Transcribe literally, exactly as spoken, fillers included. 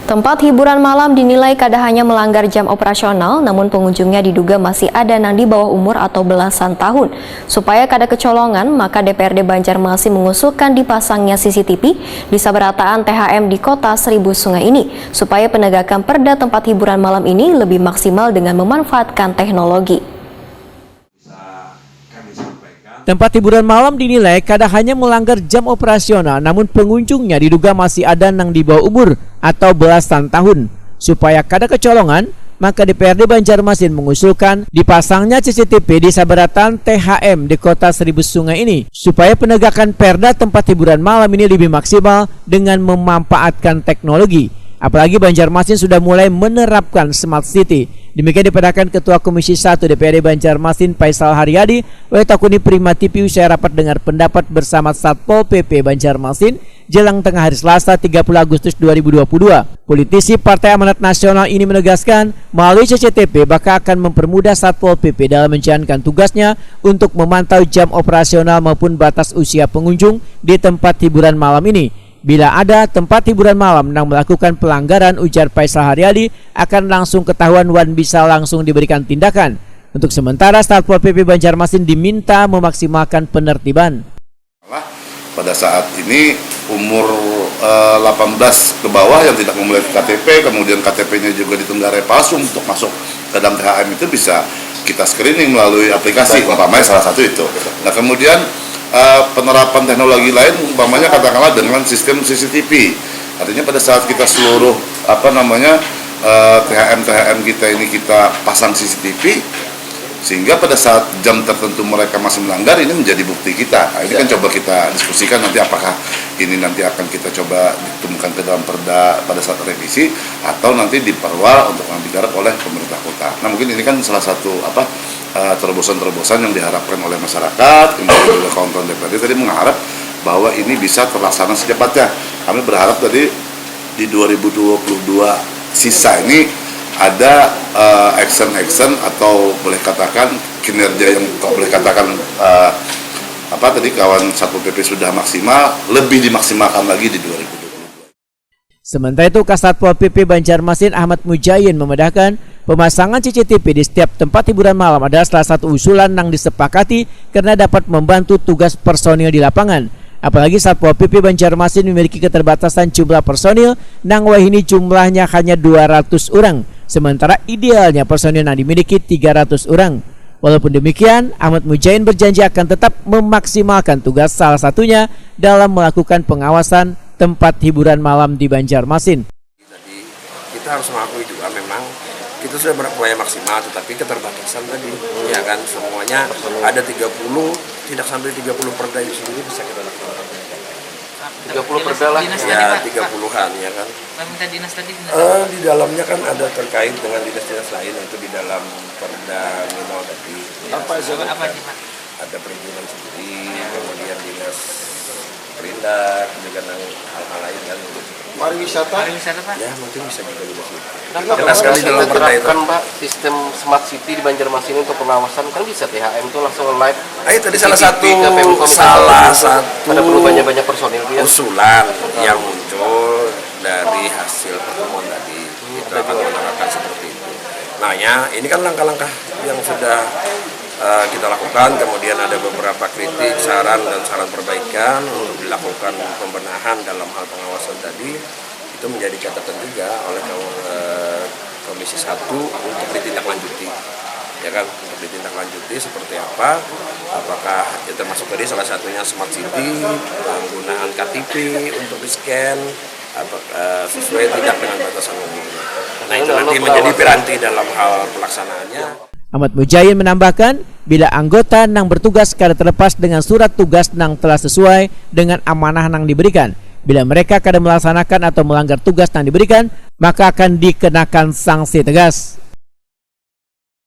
Tempat hiburan malam dinilai kada hanya melanggar jam operasional, namun pengunjungnya diduga masih ada nang di bawah umur atau belasan tahun. Supaya kada kecolongan, maka D P R D Banjarmasin mengusulkan dipasangnya C C T V di sabarataan T H M di Kota Seribu Sungai ini, supaya penegakan perda tempat hiburan malam ini lebih maksimal dengan memanfaatkan teknologi. Tempat hiburan malam dinilai kada hanya melanggar jam operasional, namun pengunjungnya diduga masih ada nang di bawah umur atau belasan tahun. Supaya kada kecolongan, maka D P R D Banjarmasin mengusulkan dipasangnya C C T V di sabarataan T H M di Kota Seribu Sungai ini, supaya penegakan perda tempat hiburan malam ini lebih maksimal dengan memanfaatkan teknologi. Apalagi Banjarmasin sudah mulai menerapkan smart city. Demikian dipandangkan Ketua Komisi satu D P R D Banjarmasin Faisal Haryadi, wayu takuni Prima T V usai rapat dengar pendapat bersama Satpol P P Banjarmasin jelang tengah hari Selasa tiga puluh Agustus dua ribu dua puluh dua. Politisi Partai Amanat Nasional ini menegaskan, melalui C C T V bakal akan mempermudah Satpol P P dalam menjalankan tugasnya untuk memantau jam operasional maupun batas usia pengunjung di tempat hiburan malam ini. Bila ada tempat hiburan malam nang melakukan pelanggaran, ujar Faisal Haryadi, akan langsung ketahuan wan bisa langsung diberikan tindakan. Untuk sementara, Satpol P P Banjarmasin diminta memaksimalkan penertiban. Pada saat ini umur eh, delapan belas ke bawah yang tidak memiliki K T P, kemudian K T P-nya juga ditenggarai palsu untuk masuk ke dalam T H M itu bisa kita screening melalui aplikasi, umpamanya salah satu itu. Nah, kemudian eh, penerapan teknologi lain, umpamanya katakanlah dengan sistem C C T V. Artinya pada saat kita seluruh apa namanya eh, T H M T H M kita ini kita pasang C C T V, sehingga pada saat jam tertentu mereka masih melanggar, ini menjadi bukti kita. Nah, ini kan coba kita diskusikan nanti apakah ini nanti akan kita coba ditemukan ke dalam perda pada saat revisi atau nanti diperwal untuk yang digarap oleh pemerintah kota. Nah, mungkin ini kan salah satu apa eh, terobosan-terobosan yang diharapkan oleh masyarakat, kemudian juga kawan-kawan D P R D tadi mengharap bahwa ini bisa terlaksana secepatnya. Kami berharap tadi di dua ribu dua puluh dua sisa ini ada eh, action-action atau boleh katakan kinerja yang kok boleh katakan eh, apa tadi kawan Satpol P P sudah maksimal, lebih dimaksimalkan lagi di dua ribu dua puluh dua. Sementara itu, Kasatpol P P Banjarmasin Ahmad Mujayin memedahkan, pemasangan C C T V di setiap tempat hiburan malam adalah salah satu usulan nang disepakati karena dapat membantu tugas personil di lapangan. Apalagi Satpol P P Banjarmasin memiliki keterbatasan jumlah personil nang wahini jumlahnya hanya dua ratus urang, sementara idealnya personil nang dimiliki tiga ratus urang. Walaupun demikian, Ahmad Mujain berjanji akan tetap memaksimalkan tugas salah satunya dalam melakukan pengawasan tempat hiburan malam di Banjarmasin. Jadi kita harus mengakui juga memang kita sudah berupaya maksimal tetapi keterbatasan tadi ya kan semuanya ada tiga puluh tidak sampai tiga puluh perda itu sendiri bisa kita laksanakan. Tiga puluh perda lah. Ya tiga puluhan ya kan. Minta dinas tadi. Eh, di dalamnya kan ada terkait dengan dinas-dinas lain itu di dalam perda minimal tadi. Ya, apa apa apa? Ada perizinan sendiri, kemudian dinas perindak, juga nang hal-hal lain kan. Pariwisata? Pariwisata pak? Ya mungkin bisa juga dinas itu. Nah, kalau sekali dalam perda itu. Kan pak, sistem smart city di Banjarmasin ini untuk pengawasan kan bisa T H M itu langsung live. Ah, itu tadi salah satu, salah satu. Ada berubahnya banyak personil dia. Usulan yang muncul dari hasil pertemuan tadi. Kita akan menerapkan seperti itu. Nah ya, ini kan langkah-langkah yang sudah uh, kita lakukan, kemudian ada beberapa kritik, saran dan saran perbaikan untuk dilakukan pembenahan dalam hal pengawasan tadi. Itu menjadi catatan juga oleh uh, Komisi satu untuk ditindaklanjuti. Ya kan, untuk ditindaklanjuti seperti apa? Apakah ya termasuk tadi salah satunya smart city, penggunaan K T P untuk di-scan, apa, uh, sesuai tidak dengan batasan umur. Nah, itu nanti menjadi piranti dalam hal pelaksanaannya. Ahmad Mujain menambahkan, bila anggota nang bertugas kada terlepas dengan surat tugas nang telah sesuai dengan amanah nang diberikan, bila mereka kada melaksanakan atau melanggar tugas nang diberikan, maka akan dikenakan sanksi tegas.